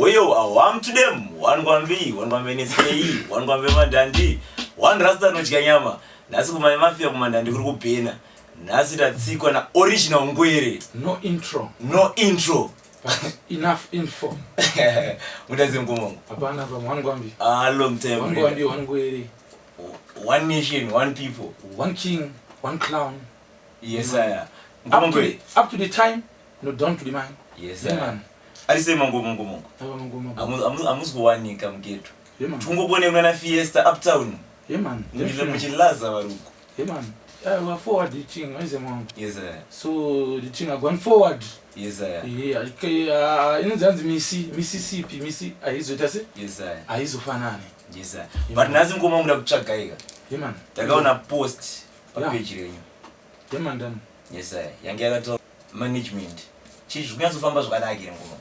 Oyo awam to them. One kwambi, one kwambi NSKE, one kwambi Mandandi, one rasta anodya nyama. Nhasi kumai mafia kuMandandi kuri kubhena. Nhasi tatsikwa na original Ngwere. No intro. No intro. But enough info. Mutaze mkomongo. Hapana pa one kwambi. Ah, long time. One kwambi, one Ngwere. One nation, one people. One king, one clown. Yes, I. Up to the time, no down to the man. Yes, I. Man. Ari sei mangomo ngomo? Hamusi kuwanika mugeto. Tungobone mwana Fiesta uptown. Yeah man. Muchilaza varuko. Yeah man. Yeah, we are forward the thing, is man. Yes sir. So the thing are going forward. Yes sir. Yeah, inonzi hanzi misi Mississippi, misi haizoita se? Yes sir. Haizofanani. Yes sir. But nhasi ngoma muda kutsvagaika. Yeah man. Takaona post pa page renyu. Yeah man done. Yes sir. Yange yakataura management. Chii zviri kunyatsofamba zvakanaka here ngoma?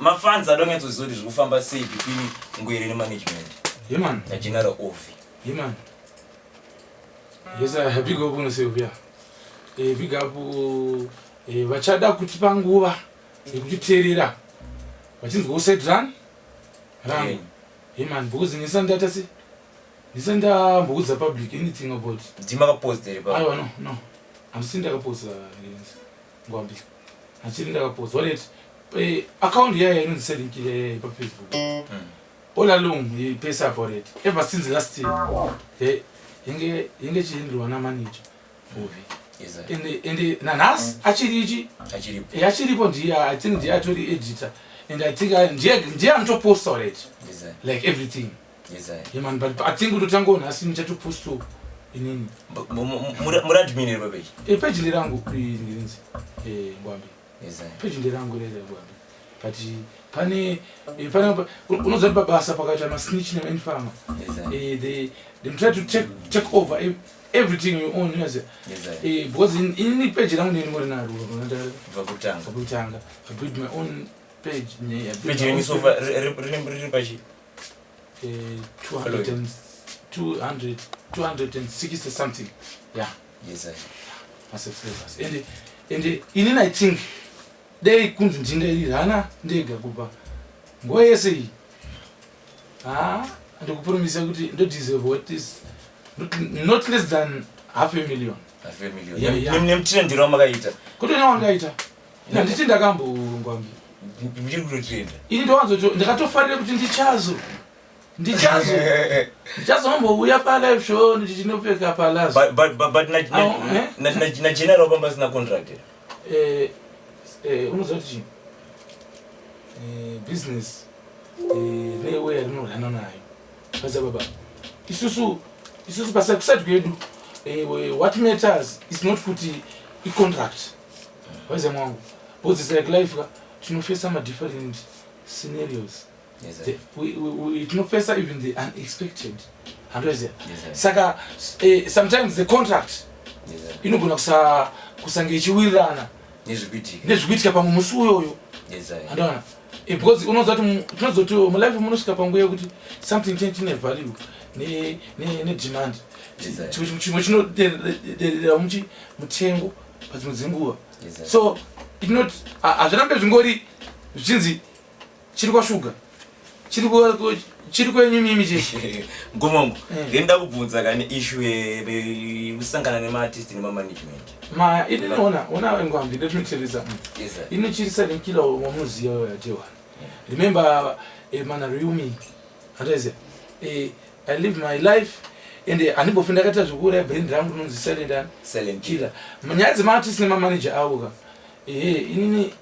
Mafans ada kunyatsoziva kuti zviri kufamba sei between Ngwere nemanagement. Yeah man. Na General Ovi. Yeah man. Yes sir, big up unosev yeah. Eh, big up eh, vachada kutipa nguva yekutiteerera vachinzwa uside run run. Yeah man, because ndisati ndaita se ndisati ndamboudza public anything about. Ndima kapost here pa. Aiwa no no. Handisati ndakaposta ngwambi. Handisati ndakaposta. Wallet eh, account yaya inonzi Silent Killer yaya pa Facebook. All along he pays up already. Ever since last year. Eh, yenge yenge chiendwa na manager. Ovi. Yes sir. Ende ende nanhasi achiri ichi Achiripo. Eh, achiripo ndiye I think ndiye atori editor and I think ndiye ndiye anotoposta already. Yes sir. Like everything. Yes sir. Yeah man, but I think kutotanga nhasi ndichatoposta inini. Muri admin here papeji? Eh, page nderangu ndinzi eh ngwambi. Yes sir. Page nderangu rere ngwambi. But pane eh, pane unoziva kuti pabasa pakaita masnitch nemainfama. Yes sir. Eh, they try to take over everything you own yes. Yes sir. Eh, because in page rangu ndini naro Kubva kutanga. Kutanga. I built my own page. Yeah, page renyu so far riri pachi? Eh, 200 and 200, 260 something. Yeah. Yes sir. My subscribers. And inini I think dei kunzi ndindairana ndega kubva nguva yese iyi. Ah, ndikupromisa kuti ndo deserve what is not less than half a million. Half a million. Yeah, yeah. Nemutrendero wamakaita. Kuti ne wangaita. Handiti ndakambongwambi. Muchiri kutotrenda. Ini ndowanzoto ndakatofarira kuti ndichazo. Ndichazo. Ndichazombouya pa live show ndichinopfeka palazo. But na general pamba sina contract. Eh eh unoziva kuti chii? Eh, business eh newe yarinorana nayo. Baza baba. Isusu isusu basa kusati kwedu. Eh, what matters is not kuti i contract. Waza mwangu. Because it's like life ka tinofesa ma different scenarios. Yes, sir. Tinofesa even the unexpected. Handoziva. Yes, sir. Saka sometimes the contract Yes, sir. inogona kusange ichiwirirana nezvikuitika. Nezvikuitika pamwe musi uyoyo. Yes, sir. Handoona. Because unoziva kuti tinozoti mulife munosvika panguva yekuti something chine value ne demand. Yes, sir. Chimwe chinoderera muchi mutengo padzimwe dzenguva. Yes, sir. So it not hazvirambe zvingori zvichinzi chiri kwashuga chiri kwenyu mimi cheshe. Ngomongo, ndinoda kubvunza kane issue yekusangana nemaartist nemamanagement. Ma ini ona ona ngwambi ndinochirisa. Yes sir. Inochirisa nenkila wamuziya ya Jewa. Remember mana Ryumi. Handaziya. I live my life and handimbofi ndakaita zvekuuraya brand rangu rinonzi Silent Silent Killer. Nyaya dzemaartist nemamanager avo ka. Inini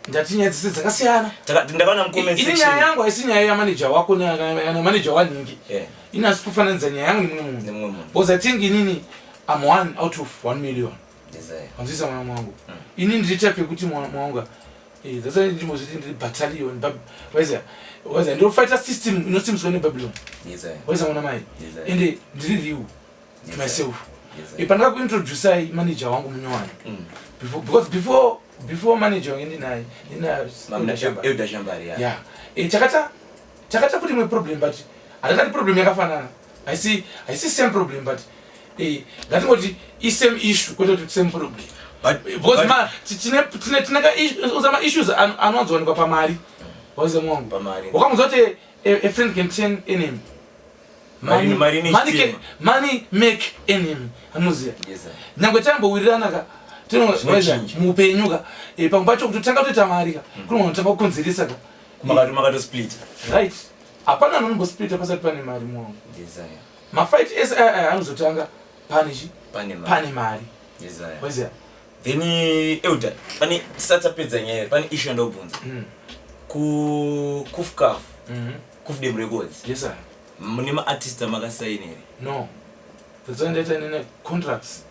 ndati nyaya dzese dzakasiyana. Ndakaona mu comment Ini nyaya section. yangu haisi nyaya yamanager wako na manager waningi. Yeah. Ini asi kufananidza nyaya yangu nemumwe munhu. Nemumwe munhu. Because I think inini I'm 1 out of 1 million. Yes, sir. Wanzwisa mwana wangu. Ini ndiri type yekuti mwana wangu. That's why ndimbozviti ndiri battalion. Waiza. Waiza ndinofighta system inosimbiswa neBabylon. Yes, sir. Waiza mwana mai. Yes, sir. Ende ndiri real to Yes, sir. myself. Yes, sir. Pandakakuintroducai manager wangu munyowani. Before, because before manager wangu ndinaye, ndina Mamna Elder Shambari. Elder Shambari, yeah. Yeah. Takata futi imwe problem but handakati problem yakafanana. Haisi same problem but ngatingoti i same issue kwete kuti same problem. Because tineka maissues anowanzowanikwa pamari. Waize mwangu, wakamudza kuti a friend can turn enemy. Money make enemy, anoziva. Nyange tambowirirana ka muupenyu ka, pamwe pacho kutotanga kutoita mari ka, kune vanotanga kukonzeresa ka. Makatosplit. Right, hapana anombosplita pasati pane mari, mwangu. Mafight ese aya aya anozotanga pane chi pane mari, waiziva. Then, Elder, pane, tisati tapedza nyaya, pane issue yandobvunza. Kufcaf, Kufdem Records, Yes sir. Mune maartist amakasaini here? No, that's why ndaita nene contracts.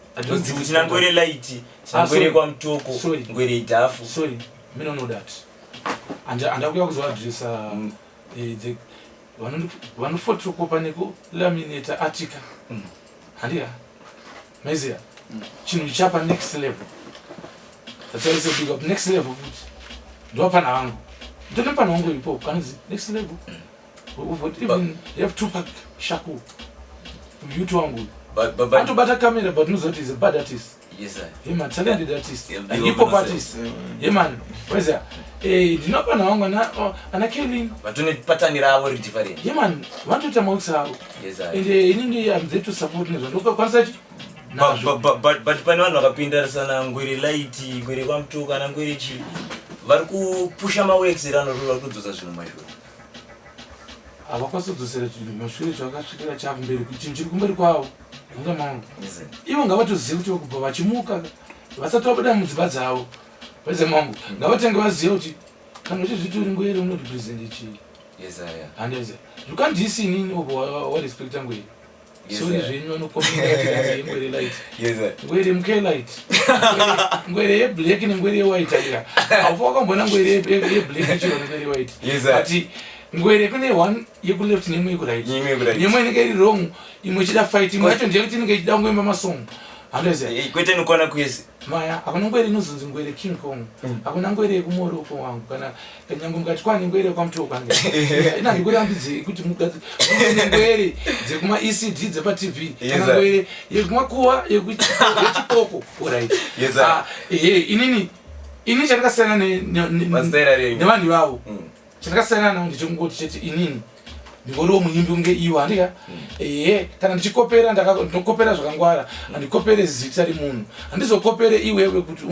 Tina Ngwere Light, tina Ngwere kwaMutoko, Ngwere Idhafu. Sorry, me no know that. Andakuya kuzoadresa vanofotokopa nekulaminata article. Handiya maiziya chinhu chichapa next level. That's why I say big up Next Level futi. Ndowapana vangu, ndonepana wangu ipo kanonzi Next Level. We've got even you have Tupac Shakur, youth wangu atobata camera, but knows that he's a bad artist. Yes sir. Yeah man, talented artist, a hip hop artist. Yeah man, where's ndinopana wangu ana Kelin. Vatone patani ravo riri different. Yeah man, vanotoita maworks avo. Yes sir. And inini I'm there to support nezvandokwanisa chi nazvo. But pane vanhu vakapinda sana Ngwere Light, Ngwere kwaMutoko, ana Ngwere chi vari kupusha maworks ere anotori vari kudzosa zvinhu mashure? Havakwanisi kudzosera chinhu mashure chavakasvikira chakumberi, chinhu chiri kumberi kwavo anga mangu. Ivo ngavatozive kuti kubva vachimuka vasati vabuda mudzimba dzavo, vaise mangu, ngavatange vazive kuti kana uchizviti uri ngwere unorepresente chii. Handiziva, you can't diss inini obva warespekta ngwere. Sorry zvenyu vanokomenda Ngwere Light. Ngwere muke light, ngwere yeblack nengwere yewhite aika haufa wakamboona ngwere yeblack ichiro nengwere yewhite. But ngwere kune one yekuleft neimwe yekuright, imwe inenge iri wrong, imwe ichida fight, imwe yacho ndeyekuti inenge ichida kungoimba masong, handoziva. Kwete nokwana kwese. Maya, hakuna ngwere inozonzi ngwere King Kong. Hakuna ngwere yekuMoroko wangu, kana kanyange mukati kwane ngwere yekwaMutoko ange ina ndikurambidzei kuti mugadzire ngwere dzekuma ECD dzepaTV, kana ngwere yekumakuwa yechipoko, alright. Ah, ehe, inini chandakasiyana nevanhu ivavo, chandakasiyana navo ndechekungoti chete inini ndingoriwo muimbi kunge iwo, handika? Ehe, kana ndichikopera ndinokopera zvakangwara, handikopere zita remunhu, handizokopere iwewe kuti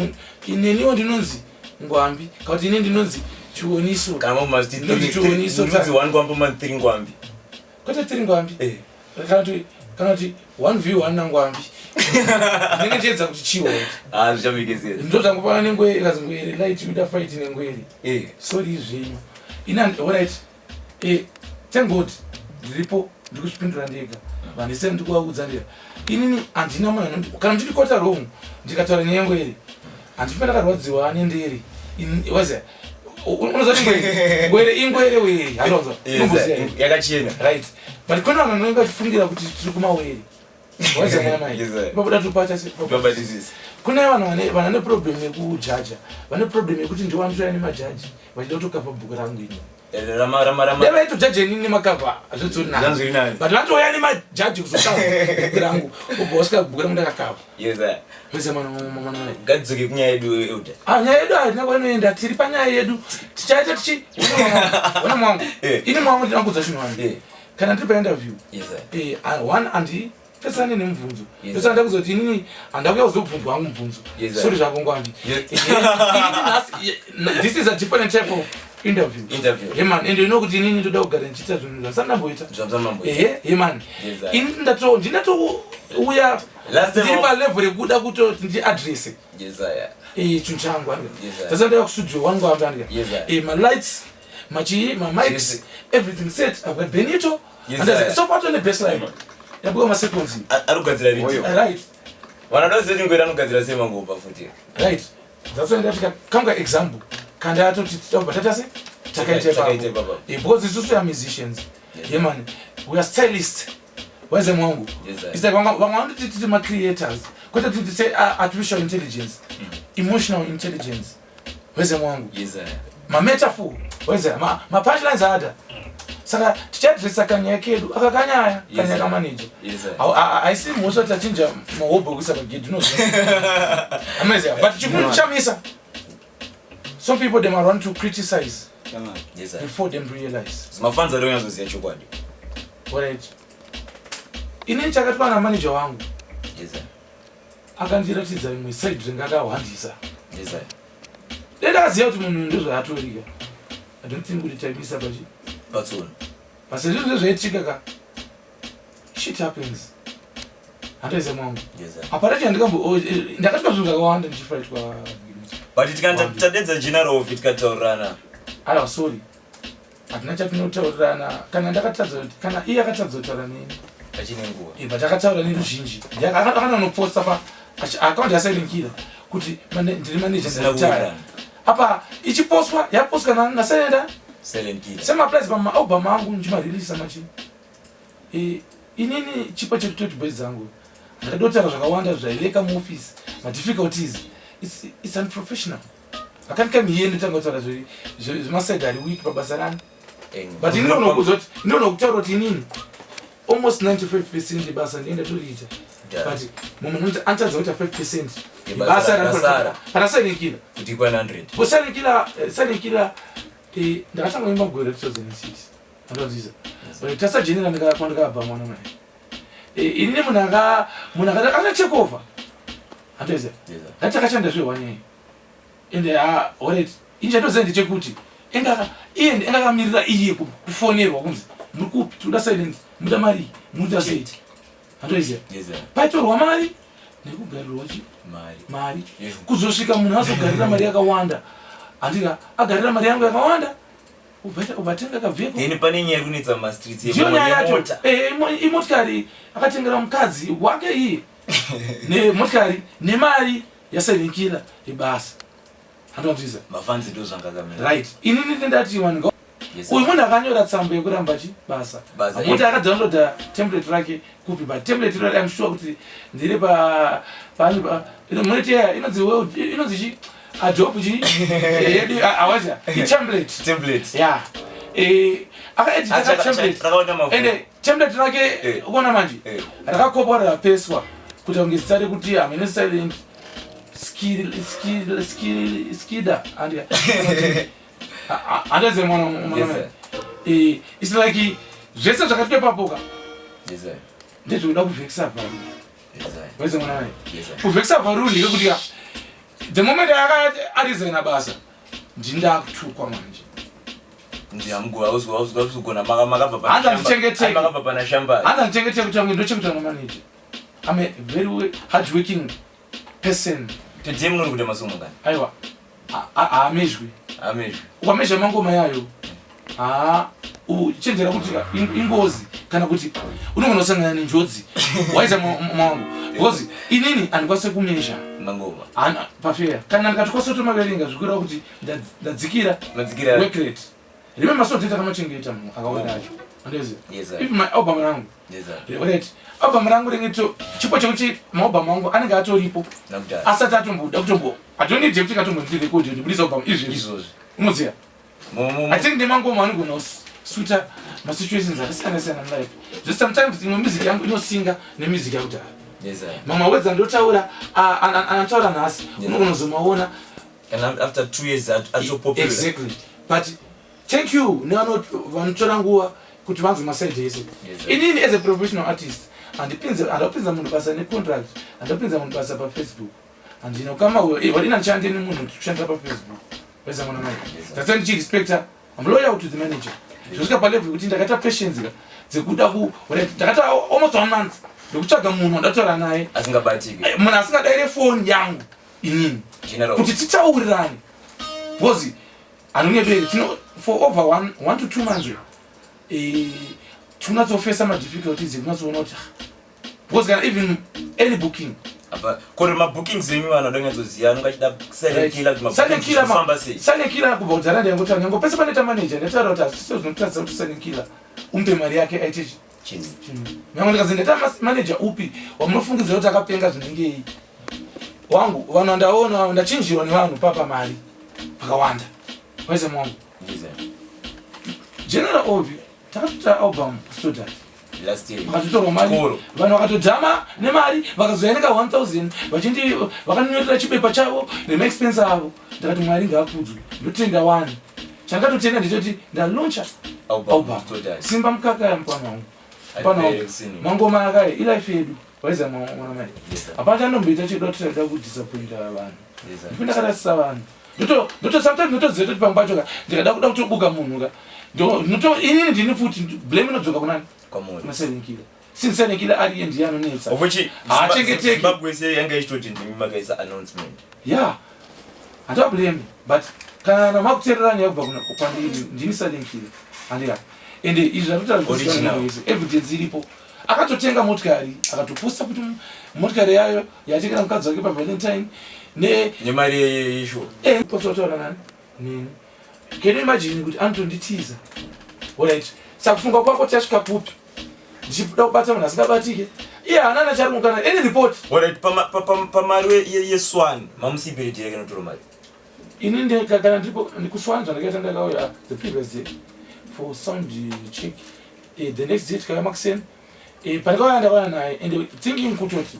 ineniwo ndinonzi Ngwambi, kana kuti ini ndinonzi Chioniso. Ndinonzi Chioniso. One Ngwambi man, three Ngwambi. Kwete three Ngwambi. Kana kuti one v one naNgwambi ndinenge ndichiedza kuti chiwo. Ah, zvichamikisira. Ndo zvangofana nengwere, ikazi Ngwere Light uda fight nengwere. Sorry zvenyu, ina alright. Thank God ndiripo, ndiri kuzvipindura ndega. Vanhu ese ndiri kuvaudza ndega, inini handina munhu anoti kana ndichikota wrong. Ndikataura nyaya yengwere, handifi ndakarwadziwa nenderi. Waziva, unozati ngwere, ngwere ingwere weri, handonzwa. Unomboziva. Yakachena. Right, but kune vanhu vanenge vachifungira kuti tiri kumawere, waziva mwana mai. Ipapo topata. Tobatisisa. Kune vanhu vane problem yekujaja, vane problem yekuti ndiwanotoya nemajaji vachida kutokapa bhuku rangu ini. Rama rama rama. Dai vaitojaja inini nemakava hazvidzori nani. Zvanzviri nani. But vanotouya nemajaji kuzokava bhuku rangu, ubva wasvika bhuku rangu ndakakava. Yes sir. Wese mwana mwana mai. Ngadzoke kunyaya yedu, Elder. Ah, nyaya yedu hatina kwainoenda, tiri panyaya yedu, tichaita tichi ona mwangu. Ini mwangu ndinakudza chinhu wani. Kana ndiri painterview, Yes sir. One, andi pesane nemubvunzo. Ndosaka ndakuzoti inini handakuya kuzobvunzwa hangu mubvunzo. Sorry zvako Ngwambi. Inini nhasi this is a different type of interview. Interview. Yeah man, and you know kuti inini ndoda kugara ndichiita zvinhu zvandisati ndamboita. Zvamamboita. Ehe, yeah man. Yes, sir. Ini ndindatouya Last time ndiri palevel yekuda kutoti ndiadrese Yes sir. Chinhu changu, andika. Yes, sir. Sasa ndaya kustudio wangu ambi, andika. Yes, sir. Malights, machi mamics, everything set. I've got Benito. Yes, And sir. so far tone baseline yabuka maseconds. Ari kugadzira riti. Oyo. Right. Vanhu vanoziva kuti ngwere anogadzira sei mangoma futi. Right, that's why ndatika kanga example kanda atoti tobva tata se takaita Takaita ipapo. ipapo. Because isusu are musicians. Yeah man, we are stylists, weze mwangu. Yes, sir. It's like vamwe vanoti titi ma-creators, kwete kuti say artificial intelligence, emotional intelligence, weze mwangu. Yes sir. Mametaphor, weze mapunchlines ada. Saka tichadresa kanyaya kedu aka kanyaya kanyaya kamanager. Haisi mhosva tachinja mahobho ekuisa pagedhi unoziva. Amazing. But chikuchamisa. Some people them are want to criticize Yes, sir. before them realize. Mafanzi ari kunyatsoziva chokwadi. Alright. Inini chakatwa namanager wangu Yes, sir. akandiratidza imwe side ringakahwandisa. Yes, sir. Dai ndakaziva kuti munhu ndozvaatorika. I don't think kuti taimisa pachi. Patsono. Basi zvinhu zvaitika ka. Shit happens. Handize mwangu. Yes, sir. Hapana chandikambo oh, ndakatwa zvinhu zvakawanda ndichifaitwa. But tikanda tadedza general of tikataurirana. Aiwa sorry. Hatina chatinotaurirana kana ndakatadza kuti kana iye akatadza kutaura neni. Pachine nguva. Eh, but akataura neruzhinji. Akanoposta pa account yaSilent kuti ndiri manager Zvisina ndaretire. kuwirirana. Apa ichipostwa yapostwa naSilent Silent Killer. Same applies pamaalbum angu ndichimareleasa machi. Eh, inini chipo chekutoti boys dzangu ndakadotaura zvakawanda zvaileka muoffice madifficulties it's unprofessional. I can't come here ndotanga kutaura zvemaside ari weak pabasa rani. But ini ndinokuudza kuti ndinokutaura kuti inini almost 95% yebasa ndiye ndatoriita. But mumwe anoti anotadza kuita 5% Yebasa yebasa rasara. pana Silent Killer. Kuti 100. But Silent Killer, Silent Killer, ndakatanga kuimba mugore ra 2006. Andonzisa. But tasajenera kwandakabva mwana mai. Inini munhu aka munhu akati aka take over. Andonzisa. Yes, sir. Ngati takashanda zvehwanyai. Ende ha alright. Inji ndoziva ndechekuti enga iye enga akamirira iye kufonerwa kunzi muri kupi tinoda silent muda mari muda sei. Andonzisa. Yes, sir. Paitorwa mari nekugarirwa chi Mari. mari. Yes. Kuzosvika munhu azogarira mari yakawanda. Andika agarira mari yangu yakawanda. Ubatenga kavehicle. Then pane nyaya yekunetsa mumastreets Ndiyo nyaya yacho. yemota. Imotikari akatengera mukadzi wake iye. Nemotikari nemari yaSilent Killer yebasa. Handonzvisa. Mafanzi ndo zvanga kamira. Right. Inini ndindati vanhu Yes, sir. uyu munhu akanyora tsamba yekuramba chi basa. Basa, Muti eh. akadownloada template rake kupi but template iro I'm sure kuti ndiri pa pa munoti iya inonzi world inonzi chi Adobe chi yedu awaza i template. Template. Yeah. Akaedita Ah, ka template. Rakaona mavhu. Ende template rake ukaona manje rakakopwa rakapeswa kuti kunge zita rekuti hamene silent skill skill skill skida and andaze mwana Yes, mwana sir. it's like zvese zvakatwe ipapo ka Yes, sir. ndezvekuda kuvhekisa varu. Yes, sir. Weze mwana mai. Yes, sir. Kuvhekisa varu ndekekuti ka the moment akati aresigna basa ndindakutukwa manje. Ndiamugona makabva pana Hanzi Shamba- handichengeteki. makabva pana shambari. Hanzi handichengeteki kuti ange ndochengetwa namanager. I'm a very hard working person. Today munori kuita masomo kani? Aiwa haamezhwi. Amezhwi. Ukamezha mangoma yayo haa uchenjera kuti ingozi kana kuti unogona kusangana nenjodzi waisa mwangu because inini handikwanise kumezha Mangoma. Hana pafeya kana ndikati kwasota zvikureva kuti ndadzikira Madzikira. work rate. Remember so data kamachengeta munhu akawanda acho. Andoziva. Yes, sir. If my album rangu. Yes, sir. Right. Album rangu ringe to chipo chekuti maalbum angu anenge atoripo. Nakudhara. Asati atomboda kutombo. I don't need kuti katombo ndi record ndibudisa album izvi. Izvozvi. Unoziva. Mu I think nemangoma anogona kusuita masituations akasiyana siyana mulife. Just sometimes imwe music yangu inosinga nemusic yakudhara. Yes, sir. Mamwe words andotaura anataura nhasi unogona kuzomaona And after 2 years ato popular. Exactly. But thank you nevano vanotora nguva kuti vanzwe maside ese. Yes, sir. Inini as a professional artist handipinze handapinza munhu basa necontract, handapinza munhu basa paFacebook. Handina kama wadina ndichande nemunhu kushandira paFacebook. Weza mwana mai. Yes, sir. That's why ndichirespecta. I'm loyal to the manager. Zvosvika palevel yekuti ndakaita patience ka dzekuda ku right, ndakaita almost 1 month ndikutsvaga munhu wandataura naye. Asingabatiki. Munhu asingadaire phone yangu inini. General. Kuti titaurirane. Because anonyeberi tino for over 1 to 2 months tinonatsofesa madifficulties ekunyatsoona kuti because kana even any booking Apa kore mabookings enyu vanhu vanonyatsoziva anonga achida Silent Killer kuti Silent mabookings Killer zvofamba sei. Silent Killer kubva kudhara ndaingotaura nyange pese panoita manager ndataura kuti hazvisiwo zvinotadzisa kuti Silent Killer umupe mari yake aite Chinhu. chinhu. Nyange ndikazi ndaita manager upi wamunofungidzira kuti akapenga zvinengei wangu vanhu vandaona ndachinjirwa nevanhu papa mari pakawanda waise mwangu Yes, sir. General Ovi. Takatoita album Stuttgart. Last year. Vakatotorwa mari. Chikoro. Vanhu vakatodhama nemari vakazoya neka 1000 vachindi vakanyorera chibepa chavo nemaexpense avo. Ndakati Mwari ngaakudzwe. Ndotenda wani. Chandakatotenda ndechoti ndalauncha Album. album. Stuttgart. Simba mukaka mupana wangu. Mupana wangu. Very soon. Mangoma akaya ilife yedu. Waiza mwana mai. Yes, sir. Hapana chandomboita chedu atiraida kudisappointa vanhu. Yes, sir. Ndipo ndakarasisa vanhu. Ndoto ndoto sometimes ndotoziva kuti pamwe pacho ka ndikada kuda kutobuka munhu ka. Ndo ndoto inini ndini futi blame inodzoka kunani? Kwamuri. Kuna Silent Killer. Since Silent Killer ari iye ndiye anonetsa. Of which Haachengeteki. Zimbabwe yese yanga ichitoti ndimi makaisa announcement. Yeah. Handava blame but kana makuteerera nyaya kubva kuna kwandiri ndini Silent Killer. Handika. Ende izvi zvatotaura Original. evidence iripo. Akatotenga motikari akatoposta kuti motikari yayo yatengera mukadzi wake paValentine ne Nemari yeshow. Eh, kwatotaura nani nini can you imagine kuti anotonditiza alright saka kufunga kwako chasvika kupi ndichida kubata munhu asingabatike iye haana na chari mukana any report. Alright, pamari yeSwan mamusipiriti yake notora mari. Ini kana ndiripo kuswan zvandakaita ndakauya the previous day for sound check. The next day tikauya makuseni. Pandakauya ndakauya naye and thinking kutoti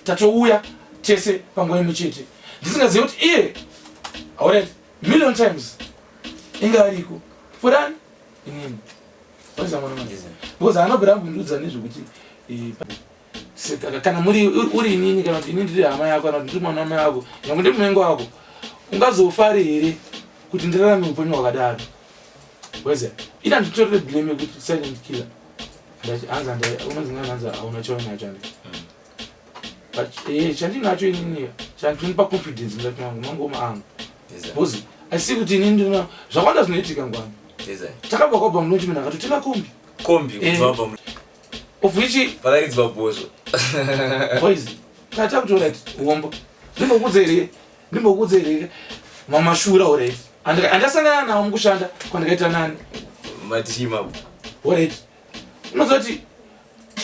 tatouya tese panguva imwe chete ndisingazivi kuti iye alright million times inge ariko furani inini waiza mwana mwana because haana kubvira ambondiudza nezvekuti kana muri uri inini kana kuti ini ndiri hama yako kana kuti ndiri mwana wamai wako nyange ndiri muvengi wako ungazofari here kuti ndirarame upenyu hwakadaro waiza ini handitorere blame yekuti Silent Killer hanzi unonzi nani hanzi hauna chaunacho andi but chandinacho inini chandinipa confidence mukati mangu mangoma angu because I see kuti inini ndina zvakawanda zvinoitika ngwani. Takabva kwabva munochi munhu akatotenga kombi. Kombi kubva pa Of which pakaridzwa bhozvo. Boys, tata kuti alright uombo. Ndimbokudza here? Ndimbokudza here? Mamashura alright. Andasangana nawo mukushanda kwandakaita nani? Matishima. Alright. Unoziva kuti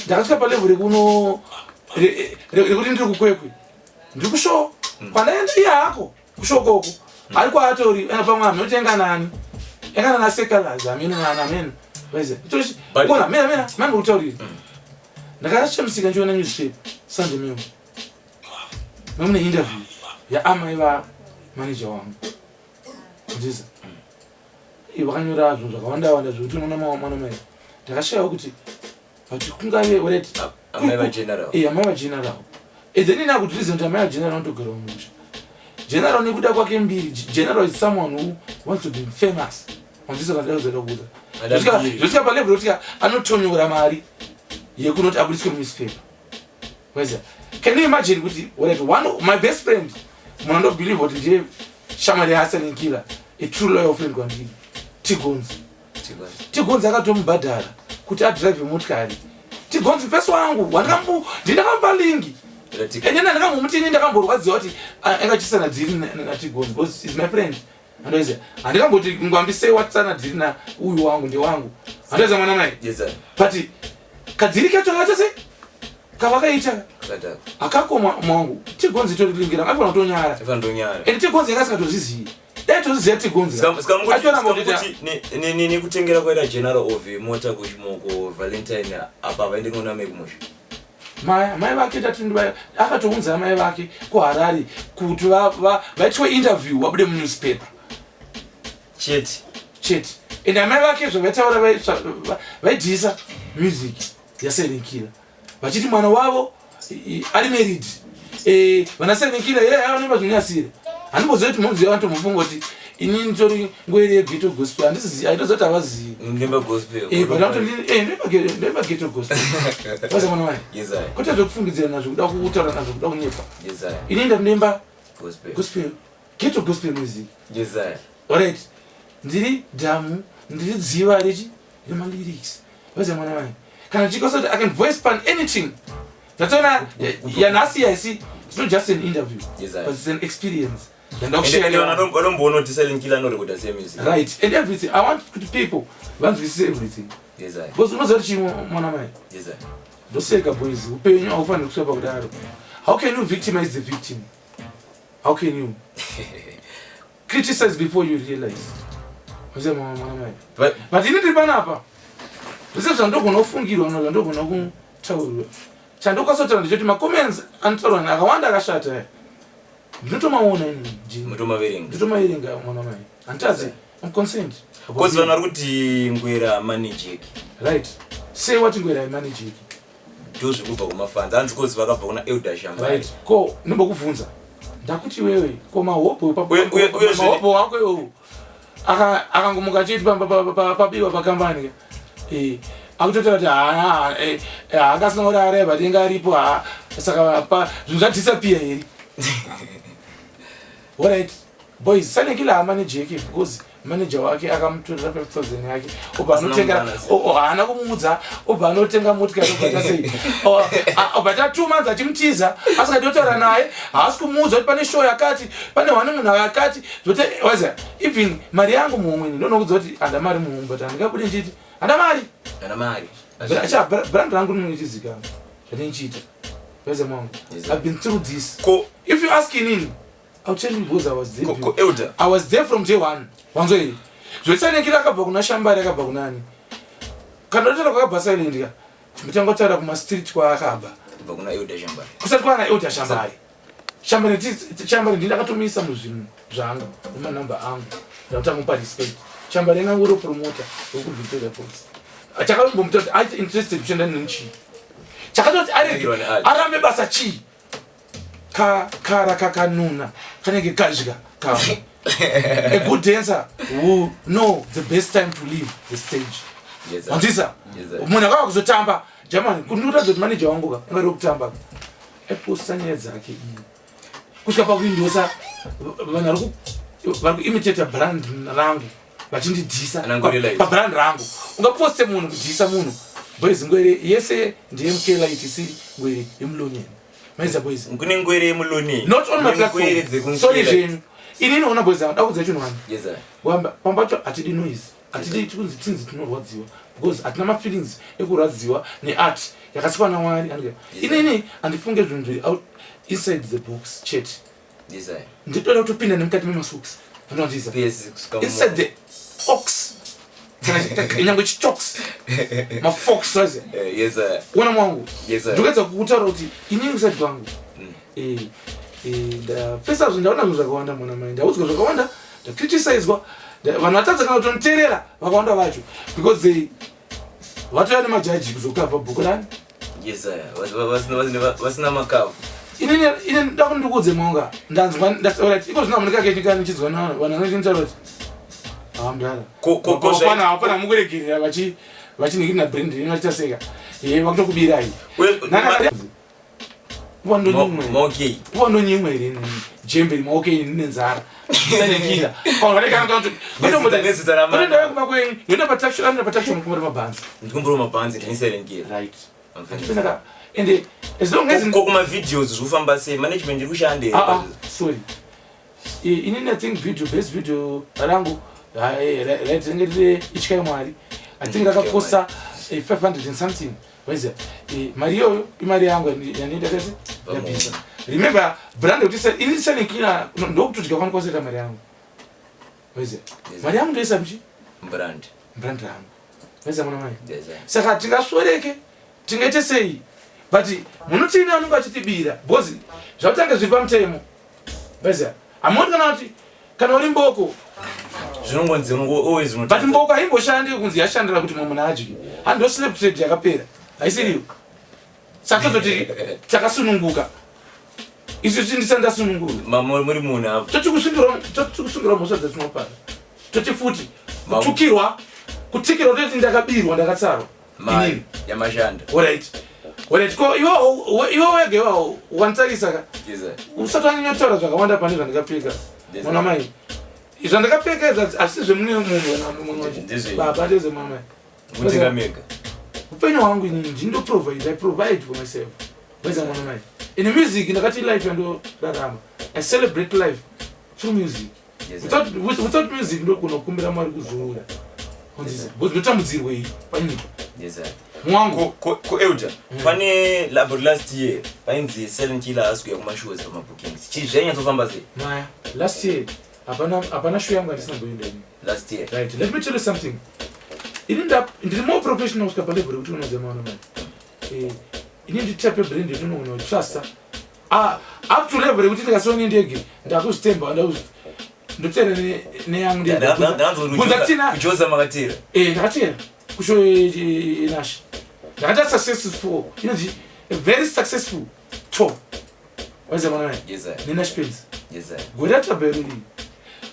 ndakasvika palevel rekuno rekuti ndiri kuKwekwe. Ndiri kushow. Pandaenda iye hako kushokoko. Ari kwaatori pamwe anotenga nani? Yakana na Sekalas amene nani amene. Waize. Itoshi. Kona mena mena mani kutaurira. Ndakashamisika ndichiona newspaper Sunday Mail. Mamune interview yaamai va manager wangu. Ndizvo. Vakanyora zvinhu zvakawanda wanda zvekuti unoona mwana mai. Ndakashayiwa kuti but kungave alright. Amai va general. Amai va general. And then ina kuti reason kuti amai va general vanotogara mumusha. General nekuda kwake mbiri. General is someone who wants to be famous. Wanzisa kana kuzoda kuudza. Zvosvika palevel yekuti anotonyora mari yekunoti abudiswe munewspaper. Waiza. Can you imagine kuti alright one my best friend munhu andobelieve kuti ndiye shamwari yaSilent Killer, a true loyal friend kwandiri. Tigonzi. Tigonzi akatomubhadhara kuti adrive motikari. Tigonzi mfesi wangu ndindakambopa lingi. Ende ndakambomuti ini ndakamborwadziwa kuti angachisana dhiri naTigonzi because is my friend. Andoiziva. Handikamboti ngwambisei watsana dhiri na uyu wangu ndewangu. Andoiziva mwana mai. Yes sir. But kadhiri kacho kakaita sei? Kavakaita. Akako mwangu. Tigonzi torilingira. Afana kutonyara. Afana kutonyara. Ende Tigonzi yanga asingatozvizivi. Dai tozviziva Tigonzi. Sikamukuti nekutengera kwaita General of mota kuchimoko Valentine apa vaende kunoona mai kumusha. Mai vake tati akatounza mai vake kuHarare kuti vaitwe interview vabude munewspaper. Chete. Chete. Ende amai vake zvavaitaura vaidhisa music yaSilent Killer. Vachiti mwana wavo ari married. Vana Silent Killer yeye anoimba zvinonyasira. Handimbozivi kuti munhu anotombofunga kuti inini nditori ngwere yeghetto gospel. Handizivi, handitoziva kuti havazivi. Ndimba gospel. But ndoimba ghetto gospel. Waza mwana wai? Yes, I. Kwete zvekufungidzira nazvo, kuda kutaura nazvo, kuda kunyepa. Yes, I. Inini ndinoimba gospel. Gospel. Ghetto gospel music. Yes, I. Alright. Ndiri dhamu, ndiri dziva rechi remalyrics. Waza mwana wai? Kana chikosa kuti I can voice pan anything. Ndatona yanhasi yaisi, it's not just an interview, Yes, I. but it's an experience. And vanomboona kuti Silent Killer anorekoda same music. Right, and everything. I want kuti people vanzwisise everything. Yes, I. Because unoziva kuti chii mwana mai? Yes, I. Ndoseka boys, upenyu haufaniri kusvika pakudaro. How can you victimize the victim? How can you criticize before you realize? Unoziva mwana mai? But But ini ndiri panapa. Zvese zvandogona kufungirwa kana zvandogona kutaurirwa, chandokwanisa kutaura ndechekuti macomments anotaurwa akawanda akashata aya, ndinotomaona ini. Mutomaverenga? Ndotomaverenga, mwana mai, handitadzi. I'm concerned. Because vanhu vari kuti Ngwere manejeki. Right, sei wati Ngwere haimanejeki? Ndo zvikubva kumafans, hanzi 'cause vakabva kuna Elder Shambari. Right, ko ndimbokubvunza, ndakuti iwewe, ko mahobho mahobho wako iwowo akangomuka achiti pabiwa pakambani, akutotaura kuti haangasina kuti areva tinge aripo, saka zvinhu zvadisappear here? Alright boys, Silent Killer haamanejeki because manager wake akamutorera 5000 yake, obva anotenga, haana kumuudza, obva anotenga motikari, obva tasei, obva ta 2 months achimutiza, asingadi kutaura naye, haasi kumuudza kuti pane show yakati, pane one munhu akati zvote. Waziva, even mari yangu muhomwe, ndinonokudza kuti handa mari muhomwe, but handingabude ndichiti handa mari. Handa mari. Brand rangu rinonge zvandinichiita weze mwangu. I've been through this. If you ask inini, I'll tell you because I was there. Ko Elder. I was there from day one. Wanzo iyi. Silent Killer akabva kuna Shambari, akabva kunani? Kana utotaura kwakabva Silent ka, chimbotanga kutaura kuma street kwaakabva. Kubva kuna Elder Shambari. Kusati kwana Elder Shambari. Shambari, Shambari ndini ndakatomisa muzvinhu zvangu nemanamba angu. Ndakutanga mupa respect. Shambari yanga ngoro promoter wekuVictoria Falls. Chakambomuta kuti aite interested kushanda neni chii? Chakatoti arege arambe basa chii? Kara kakanuna kanenge kadya kamwe. A good dancer will know the best time to leave the stage. Wanzisa, munhu akava kuzotamba german, kundikuratidza kuti manager wangu ka ungari wekutamba, aiposta nyaya dzake iyi kusvika pakuindosa vanhu vari kuimitata brand rangu vachindidhisa pabrand rangu. Ungaposte munhu kudhisa munhu, boys? Ngwere yese ndiyeMK Light, isiri ngwere yemulonyeni, maiza boys. Kune ngwere yemuloni. Not on my platform, sorry zvenyu. Inini ona boys, da kudza chinhu wani, pambacho hatidi noise, hatidi tikunzi tinzi tinorwadziwa, because hatina mafeelings ekurwadziwa neart yakasikwa naMwari. Inini handifunge zvinhu zviri inside the box chete, nditoda kutopinda nemukati memasocks, anonzisa, inside the ox, nyange chitox mafox wazi. Ona mwangu, ndikuedza kutaura kuti inini kusati kwangu ndapesa zvo, ndaona zvinhu zvakawanda, mwana mai, ndaudzwa zvakawanda, ndacriticizwa, vanhu vatadza kana kutoniterera vakawanda vacho because they vatouya nemajaji kuzokavha bhuku rani. Vasina makavhu. Inini ini nda kundikudze mwanga, ndanzwa, right, iko zvino hamunikake nichinzwa vanhu vanochinitaura kuti hamdara hapana mukuregerera vachinhikirina brand rino, vachitaseka ye vakutokubirai wandonyimwe here jembe maok nenzara sanekila kuma kwenyu, ndoenda pataxi kumbura mabhanzi. Ndikumbura mabhanzi, ndini Silent Killer. Right, ende as long as Ko kumavideos zvofamba sei? Management iri kushanda here? Ah, ah, sorry, inini I think video, best video rangu right ringe riri Ityai Mwari. I think rakakosta 500 and something, waiziva. Mari iyoyo imari yangu yandiita tese yabvisa. Remember brand yekuti ini Silent Killer ndokutodya kwanokoseta mari yangu, waiziva, mari yangu ndoisa muchi brand. Brand rangu, waiziva, mwana mai. Saka tingasvoreke, tingaite sei? But munotini vanenge vachitibira because zvakutange zviri pamutemo, waiziva. Hamoni kana kuti kana uri mboko Zvinongonzi always. But mboko haimboshandi kunzi yashandira kuti mumwe munhu adye. Hando slave trade yakapera, haisiriyo. Saka tozoti takasununguka isu, tindisani tasunungurwa. Muri munhu apo. Toti kusungirwa mhosva dzatinopara, toti futi kutukirwa, kutikirwa, toti ndakabirwa, ndakatsarwa. Mari yamashanda. Alright, ko iwe wega iwawo wanitarisa ka, usati wanyanyotaura zvakawanda pane zvandakapfeka, mwana mai. Zvandakapfeka izvi hazvisi zvemune munhu baba, ndezvemwana mai. Mutenga mega. Upenyu hwangu inini ndindoprovide, I provide for myself, weza mwana mai. In music ndakati life yandorarama, I celebrate life through music. Without music ndogona kukumbira Mwari kuzorora because ndotambudzirwei panyika mwangu? Ko Elder, pane about last year painzi Silent Killer haasi kuuya kumashows, pamabookings, chii zvainyatsofamba sei? Maya, last year hapana show yangu yandisina kuenda ini. Last year. Right, let me tell you something. Ini ndiri more professional kusvika palevel yekuti unoziva maona mari. Ini nditape brand yetinogona kutrusta. Ah, up to level yekuti ndikasiwa nendege ndakuzvitemba, ndotera neyangu ndege. Bvunza Tina. Kujoza makatera? Eh, ndakatera kusho Nash. Ndakaita successful, inonzi a very successful tour. Waiziva mwana mai? Yes, sir. NeNash Paints. Yes, sir. Gore ratabva iriri,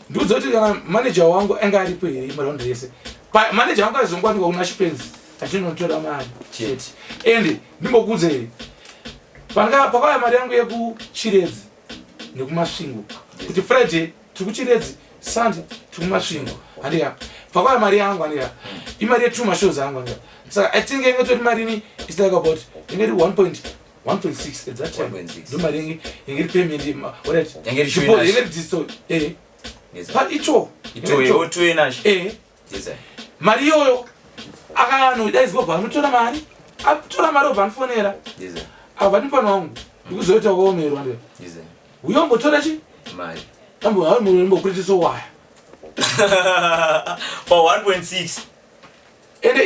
ndiudza kuti kana manager wangu anga aripo here maraundi rese? Manager wangu aizongwanikwa kuNash Paints achinotora mari chete. And ndimbokuudza here, pakauya mari yangu yekuChiredzi nekuMasvingo, kuti Friday tiri kuChiredzi, Sunday tiri kuMasvingo, handika? Pakauya mari yangu, handika, imari yetwo mashows angu, handika? Saka I think yange tori marini, is like about inge iri 1.1.6 at that time. 1.6. Ndo mari yange iri payment alright. Yange iri Deposit, show. Yange iri disto, eh. Yes, sir. Pa ito. Itoyo toye Nash. Eh. Yes, sir. Mari iyoyo akanodaidzwa, bva anotora mari, atora mari, obva anofonera. Yes, sir. Abva ndipano wangu ndikuzoita kuomerwa ndi Yes, sir. uyombotora chi Mari ambokuritisa waya. Pa 1.6. Ende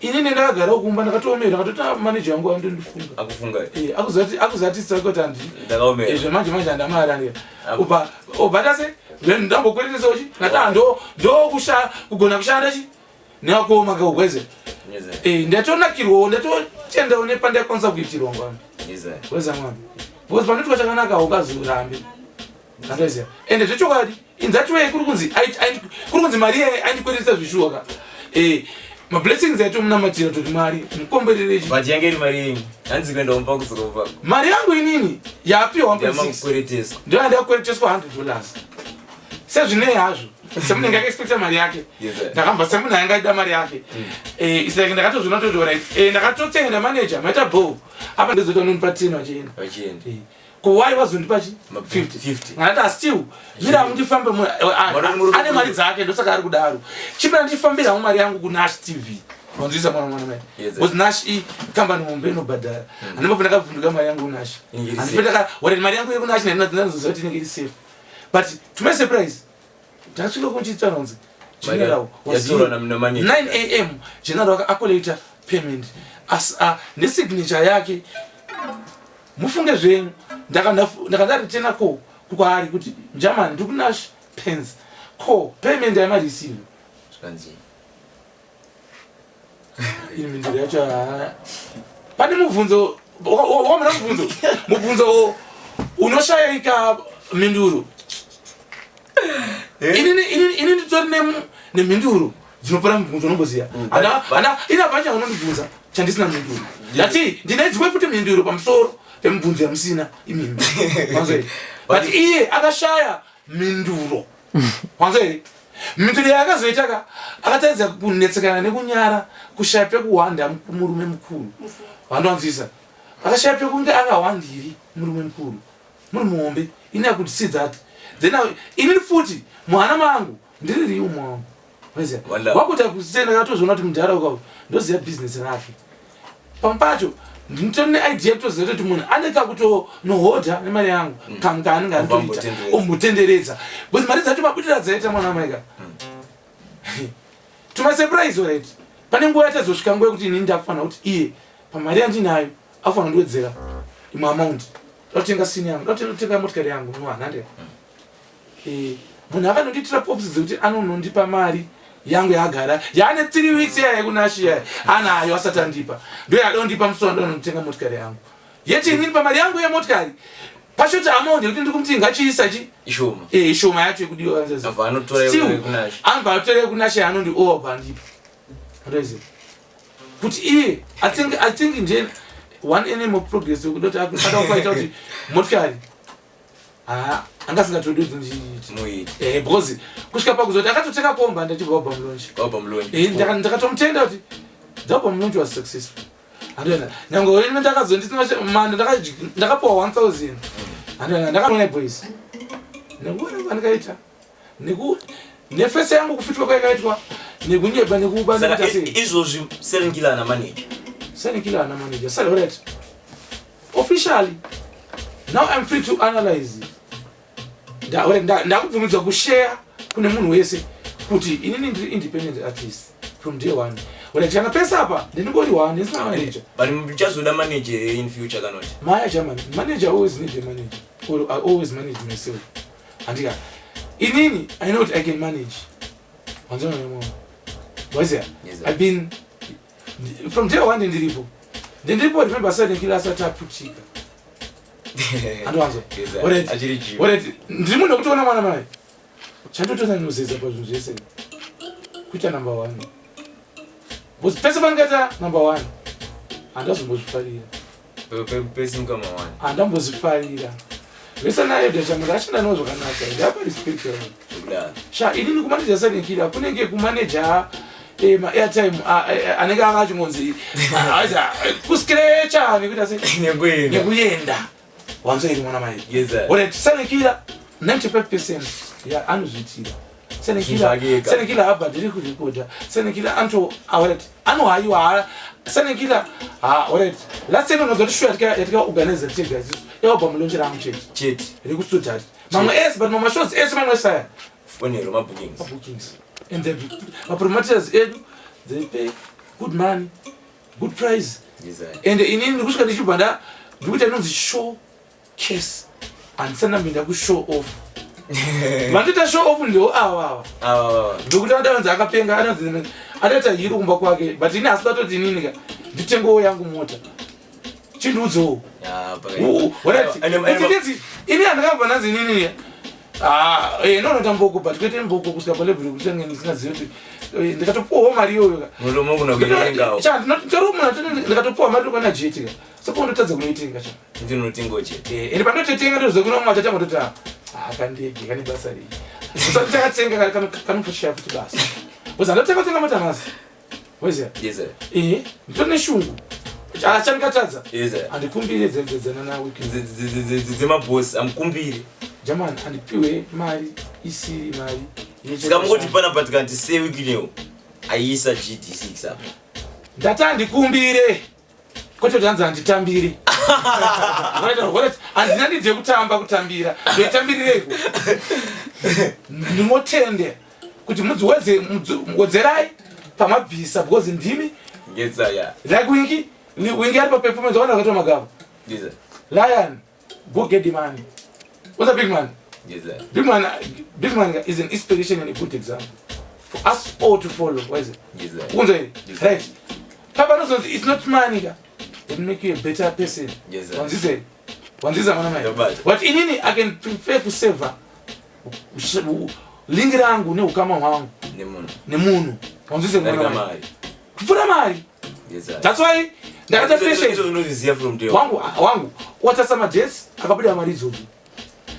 inini ndakagara kumba, ndakatoomerwa, ndakatota manager wangu andondifunga. Akufunga. Eh, akuzati kuti handi Ndakaomera. Zvemanje manje handamari, andika ubva ubva tase ndambokweretesa chi ngati ndo kusha kugona kushanda chi neakoma kaugweze. Yes, sir. Eh, ndatonakirwawo, ndatotendawo nepandakwanisa kuitirwa ngwani. Yes, sir. Weza mwana, because panoitwa chakanaka ukazorambe, andoziva. Ende zvechokwadi, in that way kuri kunzi mari iyayi aindikweretesa zvishuwa ka. Eh, mablessings aitomunamatira toti Mwari mukombererechi. But yange iri mari yenyu, hanzi kuenda kumba kudzoka kumba. Mari yangu inini yapiwa 1.6. Yamakukwereteswa. Ndo yandakwereteswa $100. Sezvinei hazvo, semunhu anga akaexpecta mari yake. Yes, sir. Ndakambva semunhu anga aida mari yake. Eh, it's like ndakatozviona toti right, eh, ndakatotenda manager, maita bo apa, ndozoita unonipa 10 vachienda. Vachienda. Eh, ko why wazondipa chi 50? 50? Ngati still mira mundifambe Madoni muri ane mari dzake, ndosaka ari kudaro. Chimira ndifambirawo mari yangu kuNash TV, wanzwisa mwana mai? Yes, sir. Because Nash i kambani hombe inobhadhara. Handimbofa ndakavhunduka mari yangu kuNash. Inenge iri Handife safe. Wari mari yangu yekuNash ndinozoziva kuti inenge iri safe, but to my surprise ndakasvika kunchitaura kunzi general was Yatorwa here. namanager. 9 a.m. general akacollecta payment as nesignature yake. Mufunge zvenyu, ndakanda call kwaari kuti german ndiri kuNash Paints, ko payment yamareceive? Zvikanzi? Ini mhinduro yacho, pane mubvunzo wamuna mubvunzo unoshayika mhinduro. Ini nditori nemhinduro dzinopera mubvunzo unomboziva. Ina hapana chaunondibvunza chandisina mhinduro. Ndati ndine dzimwe futi mhinduro pamusoro pemibvunzo yamusina imimi, wanzwa here? But iye akashaya mhinduro, wanzwa here? Mhinduro yaakazoita ka, akataridza kunetsekana nekunyara, kushaya pekuhwanda murume mukuru, wandowanzwisa? Akashaya pekunge akahwandiri murume mukuru, muri muhombe. Ini I could see that. Then inini futi muhana mangu ndiri riu mwangu. Wala. Wakuita kusenda, akatozoona kuti mudhara ukau ndoziva bhizinesi rake. Pamwe pacho nditori neidea kutoziva kuti munhu ane kakutonohodha nemari yangu, kamwe kaanenge anotoita. Ombotenderedza. Ombotenderedza, because mari dzacho mabudira dzaita mwana maika. To my surprise, alright, pane nguva yatazosvika, nguva yekuti inini ndakufanira kuti iye pamari yandinayo afanira kundiwedzera imwe amount, ndakutenga sini yangu, ndakutenga motikari yangu nyowani, handika? Eh, munhu akanondiitira pops dzekuti anonondipa mari yangu yaagara yaane 3 weeks yaya yekuNash yaya anayo asati andipa, ndo yadondipa musi wandanotenga motikari yangu. Yeti inini pamari yangu yemotikari pashoti amount yekuti ndiri kumuti ngachiisa chi Ishoma. Eh, ishoma yacho yekudiwa. Abva anotora Still, yekuNash. anobva atora yekuNash yaanondiowa bvandipa. Ndoziva kuti iye I think nje one nm of progress yekuda kuti ada kufaita kuti motikari angasingatodi kuti ndichiiti. Muiti. Eh, because kusvika pakuzoti akatoteka komba ndachibva album launch. Album launch. Eh, ndakatomutenda kuti the album launch was successful. Handiona nyange ine ndakazondisina manda, ndakapiwa 1000. Handiona ndakaona boys nekuona kwandikaita nefese yangu kufitwa kwayakaitwa nekunyeba nekuba. Saka Nekuita sei? Izvozvi Silent Killer ana manager? Silent Killer ana manager. Sorry, alright, officially now I'm free to analyze it. Alright, ndakubvumidzwa kushare kune munhu wese kuti inini ndiri independent artist. From day one. Alright, kana pese apa ndinongori one, ndisina manager. But muchazoda manager here in future kana kuti? Maya German, manager always need a manager. Or I always manage myself. Handika. Inini, I know what I can manage. Wanzona nemwana. Waziya? Yes, sir. I've been from day one ndiripo. Ndiripo remember Silent Killer asati aputika. Andiwanzwa. Yes, sir. Alright. Achiri jiva. Alright, ndiri munhu wekutoona mwana mai. Chandotonyanyozedza pazvinhu zvese kuita number one. Because pese pandingaita number one, handazombozvifarira. Pesimuka mawani. Handambozvifarira. Vese naEdha Chamura ashanda nawo zvakanaka. Ndapa respect yawo. Zvekudaro. Sha inini kumaneja Silent Killer kunenge kumaneja ma-airtime anenge anga achingonzi kuscratcha nekuita sei Nekuenda. nekuenda wanzwa iri mwana mai. Yes, sir. Alright, Silent Killer 95% ya anozviitira. Silent Killer Zvake ega. Silent Killer abhadhiri kurekodha. Silent Killer anto alright anohayiwa Silent Killer ha alright last time unozwa kuti shuwa yatika organize tega isusu album launch rangu chete Chete. rekustuttgart mamwe ese but mamwe shows ese mamwe esaya Fonero mabookings. bookings and the mapromoters edu they pay good money, good price. Yes, sir. And inini ndikusvika ndichibva nda ndikuita inonzi show case, handisati ndamboenda kushow off. Vanotoita show off ndewo ava ava. Ava ava. Ndokuti anodanzi akapenga, anonzi anoita hiro kumba kwake, but ini hasi vatoti inini ka nditengewo yangu mota, chindiudzewo. Ah, pakaipa. Ini handakabva ndanzi inini ndinonoita mboko, but kwete mboko kusvika palevel yekuti ange ndisingazivi kuti ndikatopuwawo mari iyoyo ka. Munotomogona kuitengawo. Ndinotori munhu ndikatopuwa mari tokwana jeti ka, saka undotadza kunoitenga cha. Ndinotengawo chete. Ende pandototenga ndoziva kuna umwe achatanga kutoti ah, kandege kane basa rei, usati takatenga kanotoshaya futi basa because handotenga kutenga mota nhasi, weziya. Yes, sir. Nditori neshungu chandikatadza. Yes, sir. Handikumbire dzedzana nawiki. Dzemabhosi amukumbiri. Jamani, handipiwe mari isiri mari. Saka mungoti panapa tikanti seWicknell aiisa GD6 apa. Ndati handikumbire, kwete kuti hanzi handitambire. Alright, handina need yekutamba, kutambira ndoitambirireiko? Ndinotende kuti mudziwedze wedzerai pamabvisa because ndimi. Yes, sir, yeah. Like Winky, Winky ari paperformance waona akatora magava. Yes, sir. Lion, go get the money. What's a big man? Yes, sir. Big man, big man is an inspiration and a good example for us all to follow. What is it? Yes, sir. Unzwa here? Yes. Right, papa anozonzi it's not money ka that make you a better person. Yes, sir. Wanzise, wanzisa mwana mai. Ndabata. But inini I can prefer kuseva lingi rangu neukama hwangu Nemunhu. nemunhu, wanzise mwana Darika mai, mari. kupfuura mari. Yes, sir. That's why ndakaita Izvo patient. unozviziva from day one. Wangu wangu watarisa madates akabuda mari idzodzo,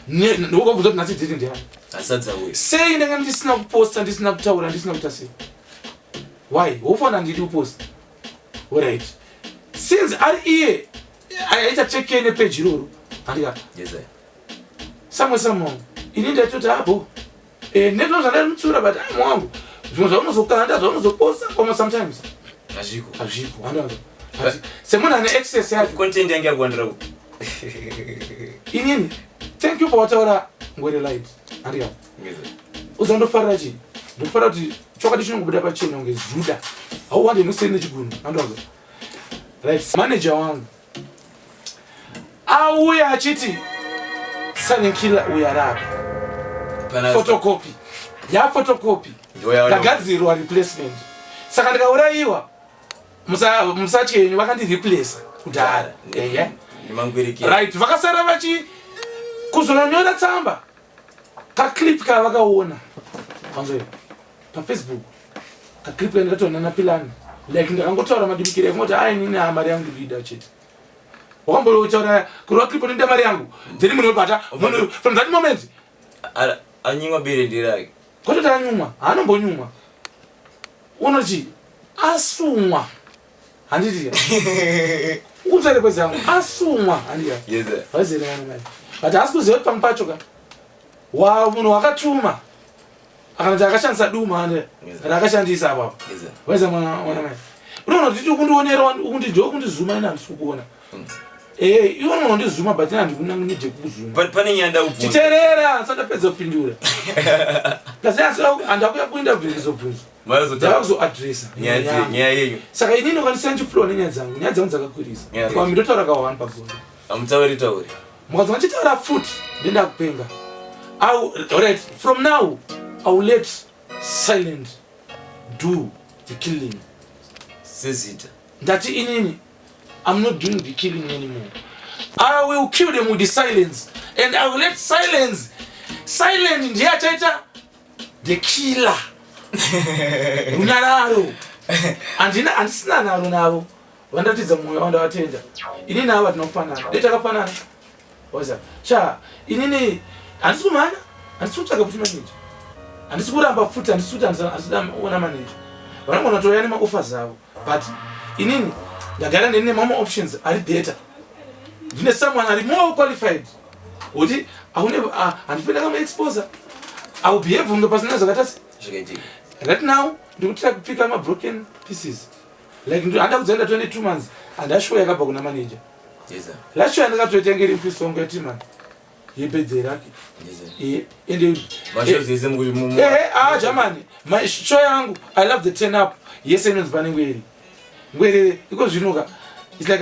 ndokubvunza kuti nhasi date ndeyani? Asadza uyu. Sei ndanga ndisina kuposta, ndisina kutaura, ndisina kuita sei? Why wofana handidi kuposta? Alright, since ari iye aita take care nepeji iroro, handika? Yes, sir. Samwe samwe ini ndaitoti apo nezvino zvandaimutsura, but ai wangu, zvimwe zvaunozokanda, zvaunozoposta pamwe sometimes Hazviko. hazvipo. Handika? Semunhu ane access yacho. Content yange yakuwandira kupi? Inini thank you pawataura Ngwere Light, handika? Yes, sir. Uzandofarira chii? Ndofarira kuti chokwadi chinongobuda pachena kunge zuda, hauwande nosei nechigunhu, andoanza. Right, manager wangu auya achiti Silent Killer uya rapa. Photocopy yaphotocopy. Ndoyaona. Ndagadzirwa replacement, saka ndikaurayiwa musachenyu vakandireplaca kudhara, ehe. Nemangwerekera. Right, vakasara vachi kuzononyora tsamba, kaclip kavakaona wanzoyo paFacebook, kaclip kandikatoona napilani, like ndakangotaura madimikiro ekungoti ai nini mari yangu ndikuida chete. Wakambotaura kurova clip unoida mari yangu, then munhu obata munhu from that moment. Anyimwa bere nderake. Kwatoti anyumwa, haanombonyumwa, unoti asumwa, handiti? Utsare kwezangu asumwa, handiti? Yes, sir. Vazere vana mai, but haasi kuziva kuti pamwe pacho ka wa munhu wakatuma akanoti akashandisa duma ande rakashandisa apapo. Yes, sir. Vaiza mwana mwana mai, unoona kuti ukundionera, ukundidyo, ukundizuma, ine handisi kukuona. Iwe unoona ndizuma, but ine handikunangidye kukuzuma. Pane nyaya ndakubvunza. Chiteerera, ndisati ndapedza kupindura. Kasi handakuya kuinterview kuzobvunza. Ndavakuzoadresa nyaya yenyu. Saka inini ukandisiya ndichiflowa nenyaya dzangu, nyaya dzangu dzakakwirisa. Kwami ndotaura ka one pagore. Hamutauri tauri. Mukazwa ndichitaura futi ndenda kupenga. Alright, from now I will let silent do the killing. Sezita. Ndati inini I'm not doing the killing anymore. I will kill them with the silence and I will let silence. Silent ndiye achaita the killer. Runyararo. Handina handisina naro navo. Vandatidza mwoyo wavo ndavatenda. Inini ava tinofanana. Dai takafanana. Waza. Sha, inini handisi kumhanya. Handisi kutsvaga futi manager. Handisi kuramba futi, handisi kuti handisi kuona manager. Vanogona kutouya nemaoffers avo. But inini ndagara ndine mamwe options ari better. Ndine someone ari more qualified. Kuti aune handifani ndakamuexposer. I will behave kunge pasina zvakaita se. Zvakaitika. Right now ndikutira kupika ma broken pieces. Like handa kudzoenda 22 months handashow yakabva kuna manager. Yes sir. Last show yandakatoita yange iri mpisongo yatimani yebirthday rake. Yes sir. Ende Mashows ese mukuti mu ah jamani my show yangu I love the turn up yese inonzi pane ngwere. Ngwere iko zvinoka it's like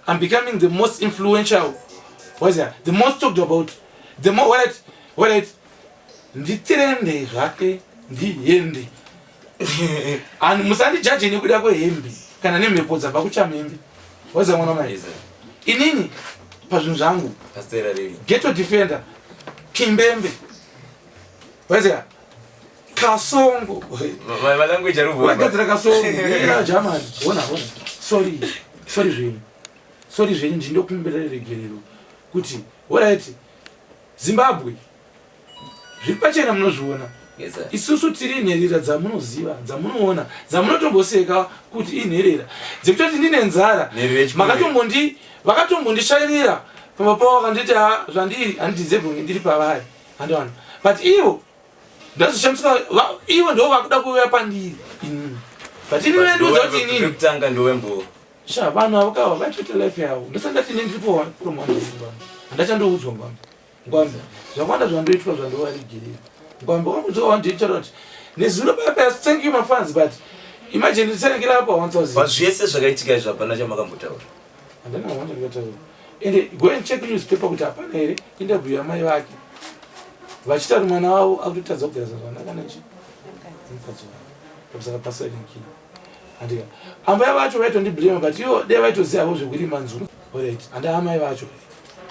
I'm becoming the most influential. What's that? The most talked about. The more what what nditrende zvake ndihembe. And musandijaje nekuda kwehembe kana nemhepo dzabva kuchamhembe. Waza mwana mai. Yes sir. Inini pazvinhu zvangu Pastera riri. Ghetto Defender Kimbembe. Waza Kasongo. Ma language ari kubva. Wagadzira Kasongo. Yeah, German. Ona ona. Sorry. Sorry zvenyu. Sorry zvenyu ndindokumbira regerero kuti alright Zimbabwe zviri pachena munozviona. Yes sir. Isusu tiri nherera dzamunoziva, dzamunoona, dzamunotomboseka kuti inherera. Dzekutoti ndine nzara. Nherera yechikuru. Vakatombondishairira pamba pavo vakanditi ha zvandiri handidizebwe kunge ndiri pavari. Handiwana. But ivo ndazoshamisika ivo ndo vakuda kuuya pandiri inini. But inini vendiudza kuti inini. Pekutanga ndowembo. Sha vanhu avo kava vaitoita life yavo. Ndosati ndati inini ndiripo from one day ngwambi. Handachandoudzwa ngwambi. Ngwambi. Zvakawanda zvandoitwa zvandovaregerera. Ngwambi wamudzoka wandiitaura kuti nezuro paya paya thank you my fans but imagine nditsanangire apa 1000. Pazvese zvakaitika izvi hapana chamakambotaura. Handina wanda ndikataura. Ende go and check newspaper kuti hapana here interview yamai vake. Vachita kuti mwana wavo akutotadza kugara zvakanaka nechi. Mukadzi wake. Pamusaka pasarinki. Handika. Ambuya vacho vaitondiblame but ivo dai vaitoziva havo zvekurima nzungu. Alright. Handa amai vacho.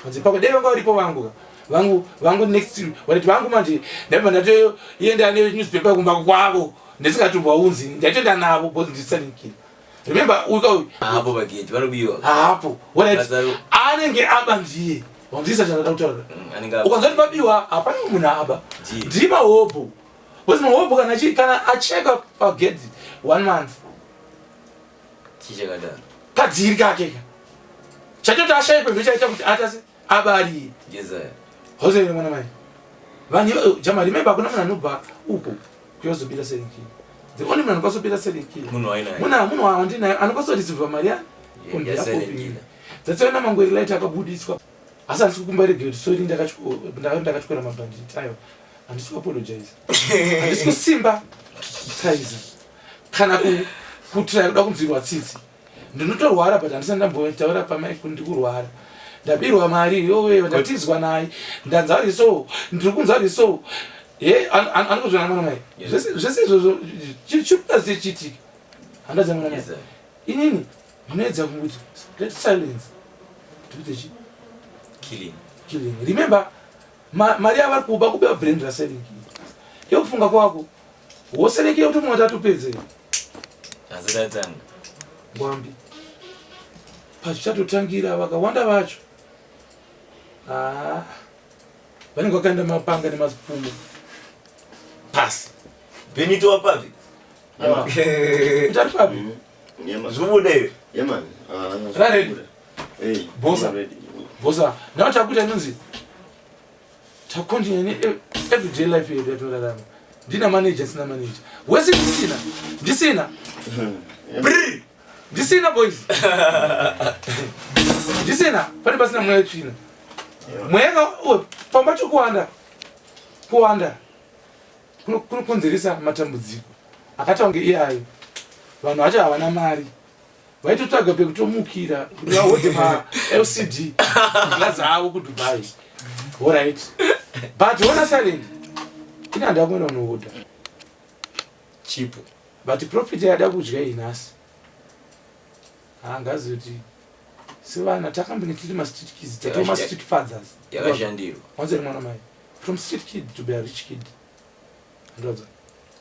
Hanzi pako dai vanga varipo vangu ka. Vangu vangu next alright vangu manje ndabva ndatoenda ne newspaper kumba kwavo. Ndisikatombounzi ndaitoenda navo because ndisaninkira. Remember uyu uyu Hapo pagate vanobiwa. haapo. Alright. Lazaro. Anenge aba ndiye. Wanzisa chandada kutaura. Anenge aba. Ukanzwa kuti pabiwa hapana munhu aba. Ndiye. Ndiye mahopo. Because mahopo kana kana acheka pagate 1 month. Chii chakadaro? Kadziri kake ka. Chatoti ashaikwe ndochaita kuti atase abariye. Yes sir. Hauzivi mwana mai. Vanhu jama remember hakuna munhu anobva uko kuyozobira serenki. The only munhu anokwanisa serenki. Munhu wainaye. Munhu wandinaye anokwanisa kureceive mari yani. Yeah, yeah, Silent Killer. Dzatsaona mangweri light akabudiswa. Asi handisi kukumba reggae kuti sorry ndakatyora mabhanditi ayo. Handisi kuapologize. Handisi kusimba taiza. Kana kutry kuda kunzwirwa tsitsi. Ndinotorwara but handisati ndambotaura pamai kuti ndikurwara. Ndabirwa mari yowe ndatizwa naye. Ndanzwa riso, ndiri kunzwa riso. Ye anokuzvona mwana mai. Yes. Zvese izvozvo chiri chichiitika. Handaziva mwana mai. Yes sir. Inini ndinoedza kunguti let silence do the Killing. killing. Remember mari yavari kuba kuba brand raserenki. Yokufunga kwako woserenki yokuti mwana atopedze. Asi tatanga. Ngwambi. Pazvichatotangira vakawanda vacho. Vanenge vakaenda mapanga nemazipfumo. Pasi. Benito wapapi? Kuti ari papi? Zvobuda here? Yeah man. Ready? Hey, Bosa. ready. Bosa, now takuita inonzi takontinue ne everyday life yedu yatinorarama. Ndina manager, sina manager. Wese ndisina. Ndisina. Brr. Ndisina boys. Ndisina, pane pasina mweya wetsvina. Mweya pamba chokuwanda. Kuwanda. Kunokonzeresa matambudziko. Akaita kunge iyayo. Vanhu vacho havana mari. Vaitotsvaga pekutomukira kuti vahodhe maLCD glass avo kuDubai. Alright. But ona silent. Ina handava kuenda kunohodha. Chipo. But profit yada kudya iyi nhasi. Haangazivi kuti sevana takambenge tiri mastreet kids, tatova mastreet fathers. Yakashandirwa. Wanzeri mwana mai. From street kid to be a rich kid. Ndodza.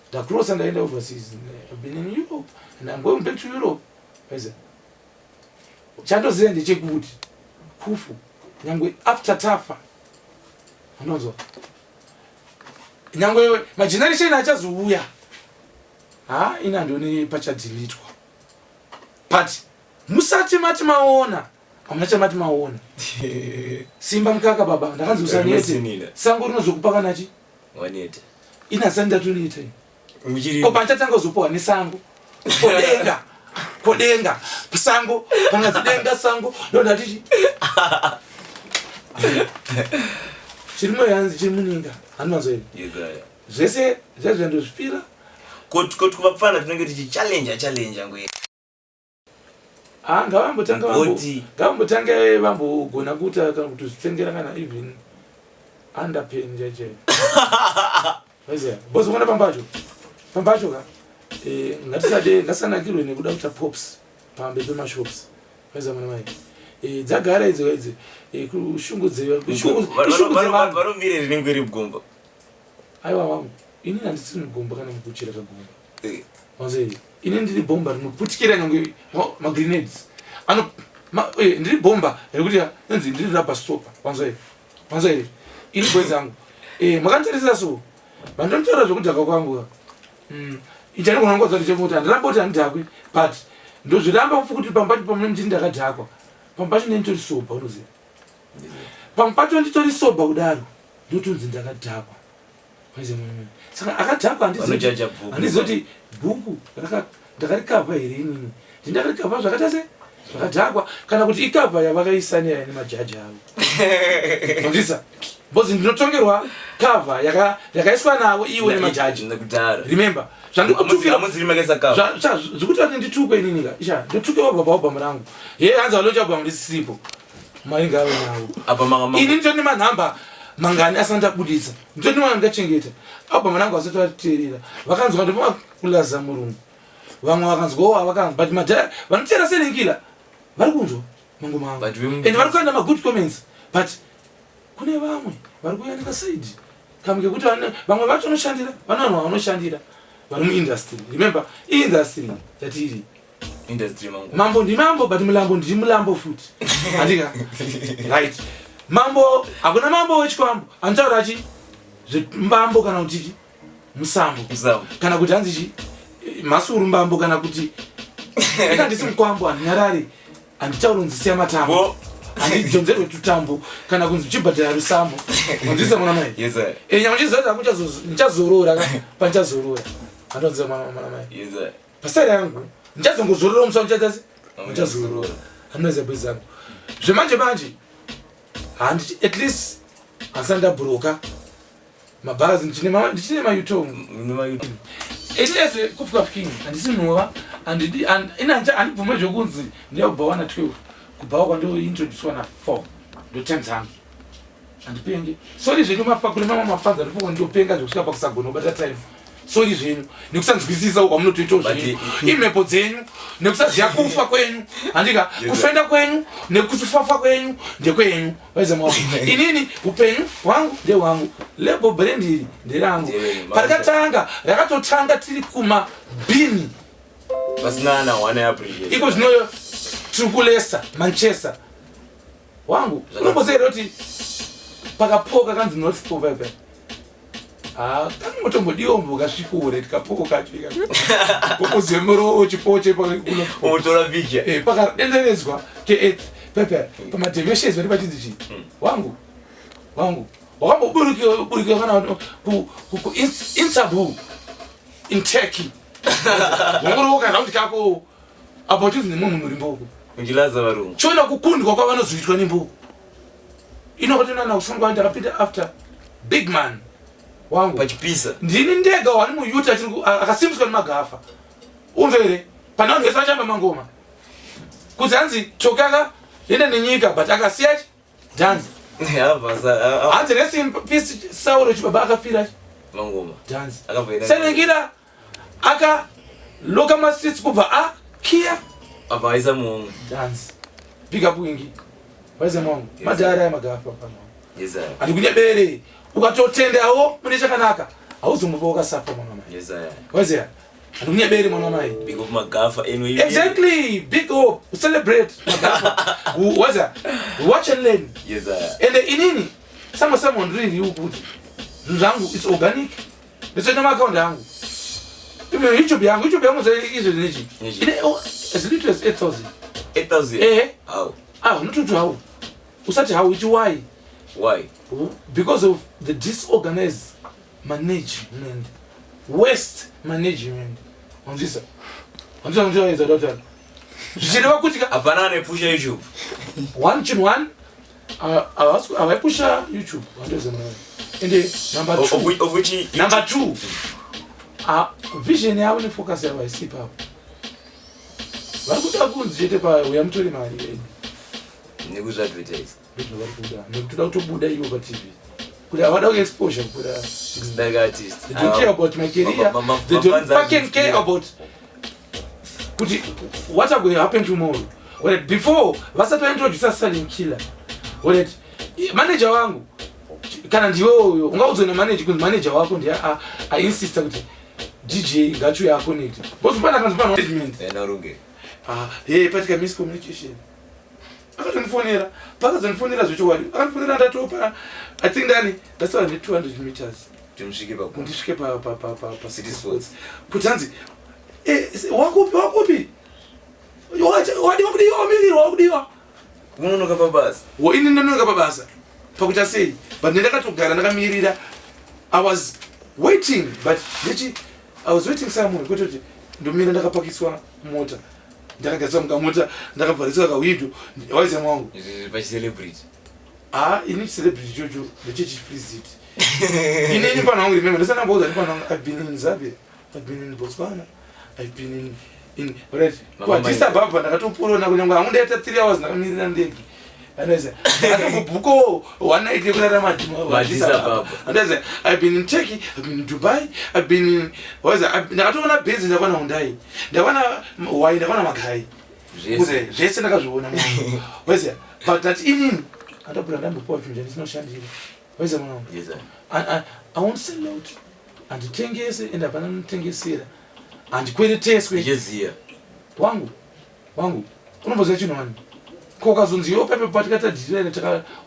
Ndakrosa ndaenda overseas. I've been in Europe and I'm going back to Europe. Waiza. Chandoziva ndechekuti kufu nyangwe after tafa. Unonzwa? Nyangwe mageneration achazouya. Ha, ina handioni pachadhilitwa. But musati mati maona hamuna chamati maona. Simba mukaka baba ndakanzi usanete. Sango rinozokupa kana chi? Waneta. Ina sani ndatoneta. Ko panchatanga kuzopuwa nesango. Kodenga. Kodenga. Sango. Pangazi denga sango. Ndoda tichi. Chiri yanzi chiri muninga. Handimanzwa here? Zvese zvezve ndozvipira. Kuti kuti kuvapfana tinenge tichi challenge challenge ngwe. Ah, ngavambotanga ngavambotange vambogona kuita kana kutozvitengera kana even underpen chaichai vaiziva because ukaona pambacho pambacho ka eh, ngatisade ngatisanakirwe nekuda kuita pops pamberi pemashops vaiziva mwana mai eh, dzagara idzo idzi eh, kushungu dzevanhu vanomire rinenge riri mugomba aiwa wangu ini handisiri mugomba kana mukuchera kagomba Wanzei? Ini ndiri bhomba rinoputikira nyangwe magrenades. Ano ma, eh, ndiri bhomba rekuti inzi ndiri rubber stopper. Wanzei? Wanzei? Ini boys angu. Eh, makanditarisa so. Vandotaura zvekudhaka kwangu. Ichani kuna ngoza ndichekuti handiramba kuti handidhakwi but ndozviramba futi pamba pacho ndini ndakadhakwa. Pamba pacho ndini nditori sober unoziva. Pamwe pacho nditori sober kudaro ndotonzi ndakadhakwa. Saka akadhakwa handizivi kuti bhuku ndakarikavha here inini ndindakarikavha zvakaita se zvakadhakwa kana kuti ikavha yavakaisa neya nemajaji avo andisa because ndinotongerwa kavha yakaiswa navo iwe nemajaji remember zvandikutukira zvikuti vati nditukwe inini ka isha ndotukewa baba album rangu ye hanzi valocha album risisipo mari ngave navo ini nditori nemanhamba mangani asina ndabudisa nditori nemwana ndikachengeta album rangu vasati vateerera vakanzwa ndopamakulaza murungu vamwe vakanzwawo avakanzwa but madhara vanoteera senenkila vari kunzwa mangoma angu and vari kuenda magood comments but kune vamwe vari kuyanika saidi kamwe kekuti vamwe vacho vanoshandira vane vanhu vavanoshandira vari muindustry remember iindustry yatiri Industry mangu. Mambo ndimambo but mulambo ndiri mulambo futi. Handika? Right. Mambo hakuna mambo wechikwambo anotaura chi zvembambo kana kuti chi musambo. Musambo. Kana kuti hanzi chi mhasuru mbambo kana kuti ina handisi mukwambo handinyarari handitauri kunzi siya matambo. Handidhonzerwe tutambo kana kunzi uchibhadhara rusambo. Wanzwisisa mwana mai? Yes sir. Eh nyama chiziva kuti ndichazorora ka pandichazorora. Handonzwa mwana mai. Yes sir. Pasari yangu ndichazongozorora musa ndichaita ndichazorora handinoziva boys zangu zvemanje manje handi at least handisati ndabhuroka mabhazi ndichine mayutom ini as kupfuka king handisi nhova handibvume zvekunzi ndiyakubhawa na 12 kubhawa kwandointroducewa na 4 ndotime dzangu handipenge sori zvenyu kune mamwe mafanzi andifunga ndiopenga zvekusvika pakusagona kubata time sori zvenyu nekusanzwisisa kwamunotoitawo zvenyu imhepo dzenyu nekusaziva kufa kwenyu handika kufenda kwenyu nekufafa kwenyu ndekwenyu vaiza maoko inini upenyu hwangu ndehwangu lebo brand iri nderangu parikatanga rakatotanga tiri kumabhini iko zvinoyo tiri kuLeicester Manchester wangu unomboziva here kuti pakapoka kanzi north pole paipai ah, kanotombodiwa mbokasvikore tikapoko kacho ikako chipoche unotora picture eh, pakadenderedzwa keearth paipai pamadimensions vari pachinzi chii wangu wangu wakamboburikira kana kuIstanbul in Turkey wangorowoka raundi kako apo uchinzi nemumwe munhu uri mboko unjilaza varungu chiona kukundwa kwavanozoitwa nemboko inokotonana kusangwa ndakapinda after big man. Wangu. Pachipisa. Ndini ndega wani muyuti achiri akasimbiswa nemagafa. Unzwe here? Pane vanhu vese vachamba mangoma. Kuti hanzi Toki akaenda nenyika but akasiya dhanzi. Hanzi rest in peace Sauro chibaba akafira mangoma. Dhanzi. Akabva Senengira aka loka mastreets kubva a kia abva aisa muhomwe. Dhanzi. Big up Wingi. Waise mwangu. Yes. Madhara aya magafa pano. Yes sir. Handikunyebere. Ukatotendawo mune chakanaka. Hauzomupa wakasafa mwana mai. Yes sir. Waziya. Handikunyebere mwana mai. Big up magafa anyway. Exactly. Big up. Celebrate. Magafa. Waziya. Watch and learn. Yes sir. Ende inini sama sama ndiri kuti zvinhu zvangu it's organic. Nditsoita maakaunti angu. Even YouTube yangu, YouTube yangu izvo nechi. Nechi. Ine oh, as little as 8000. 8000. Eh. How? Ah, unototo how. Usati how ichi why? Why? Because of the disorganized management. Waste management. Wanzisa. Wanzisa wanzisa doctor. Zvichireva kuti ka Hapana anepusha YouTube. one chinhu one havaipusha YouTube wandoziva mwana. Ende number Of, 2. of, which- of which Number 2. Vision yavo nefocus yavo haisi ipapo. Vari kuda kunzi chete pauya mutore mari yedu. nekuzviadvertise. Ndizvo vari kuda. Nekuti toda kutobuda ivo paTV. Kuti havada kuexposure kubuda. Like artist. They don't care about my career. They don't fucking care about kuti what are going to happen tomorrow. Alright, before vasati vaintroduce Silent Killer. Alright, manager wangu kana ndiwe uyo ungaudzwe namanager kunzi manager wako ndiye ainsista kuti DJ ngachiuye aconnect. Because pana kanzi pana management. Narunge. Ah, hey, patika miscommunication. Akatonifonera, pakazonifonera zvechokwadi. Akanifonera ndatopa I think ndani ndasara ne 200 meters. Timusvike paku. Ndisvike pa pa pa pa pa City Sports. Kuti hanzi eh wakupi wakupi? Wadiwa kudiwa wamirirwa wakudiwa. Unonoka pabasa. Wo ini ndinonoka pabasa. Pakuita sei? But ndakatogara ndakamirira. I was waiting but ndichi I was waiting someone kwete kuti ndomira ndakapakiswa mota. Ndakagadzirwa mukamota ndakavhariswa kawindo waiziva mwangu. Pachicelebrity. Ah, ini celebrity chocho ndechechi-freezit. Inini pano wangu remember ndisana ndamboudza ndi pano wangu I've been in Zambia, I've been in Botswana, I've been in right. Mama KuAddis Ababa ndakatopurona kunyangwe hangu ndaita 3 hours ndakamirira ndege. Andaisa ndakatobhuko one night yekurara Addis Ababa. Andaisa I've been in Turkey, I've been in Dubai, I've been in waiza ndakatoona base ndakaona Hyundai, ndakaona wai ndakaona magai. Zvese. Zvese ndakazviona. Waiza but that inini andabura ndambopiwa chinhu chandinoshandira. Waiza mwana wangu. Yes sir. I won't sell out. Handitengese ende hapana anotengesera. Handikwereteswe. Ndichiziya. Wangu. Wangu. Unomboziva chinhu wani? Ko ukazonzi iwe pepe patikata dhirene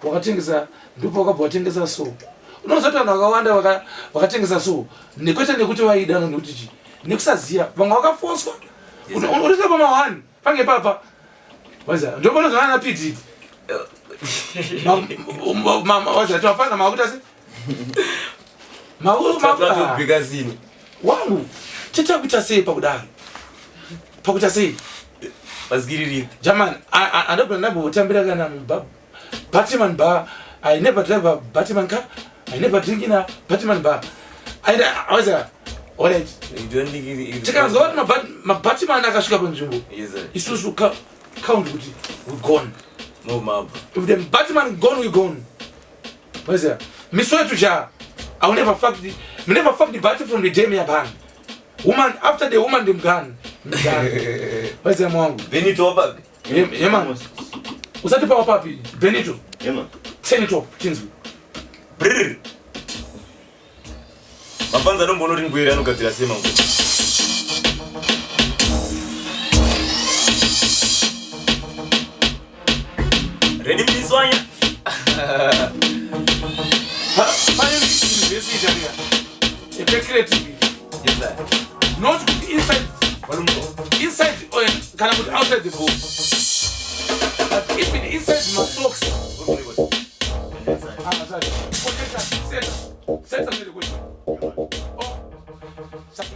wakatengesa ndipo wakabva watengesa so. Unoziva kuti vanhu vakawanda vakatengesa so. Nekwete nekuti vaida nekuti chii. Nekusaziya. Vamwe vakafoswa. Yes, sir. Unoita pama 1. Pange papa. Waiza. Ndipo panozoona na PD. Waiza tofana makuta se. Maku Tatobika zini. Wangu. Titakuita sei pakudaro? Pakuita sei? Pasikiriri. German, andabva ndambotambira kana Batman bar. I never drive a Batman car. I never drink in a Batman bar. And I was like, all right. You don't think it Tikanzwa kuti maBatman akasvika panzvimbo. Yes sir. Isusu count kuti we gone. No mabva. If the Batman gone, we gone. What's that? Miswe tuja. I will never fuck the, me never fuck the battle from the day me a ban. Woman after the woman them gone. Me gone. What's that mwangu? Benito wapapi? Yeah, man. Usati pa wapapi? Benito. Yeah, man. Turn it up, chinzwi. Brr. Mafanza anomboona kuti ngwere anogadzira sei mangoma. Ready miswanya? Pane university area. A creativity. Yes sir. Not inside inside or kana kuti outside the box. But even inside my socks. Ah, sorry. Okay, sir. Seta. Seta. Oh. Saka,